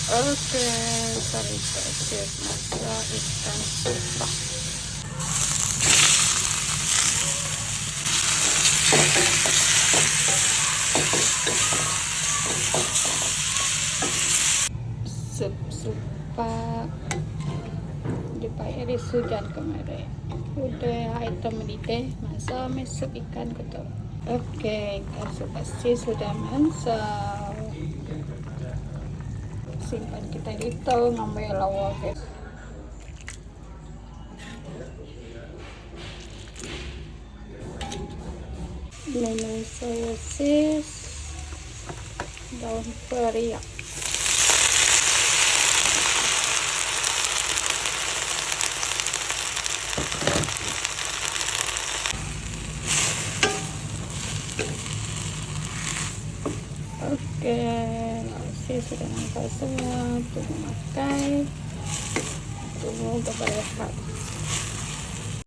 Okey, saritu sis masak ikan supak. Sup supak dibai ari Sudan kemari. Udah item dideh masak meh sup ikan ku tu. Okey, ikan supak sis sudah masak. Simpan kitai ditu ngambi lawa agi. Menu sosis daun periak. Okey, nasi sudah nampak semua. Tunggu makai. Tunggu berehat.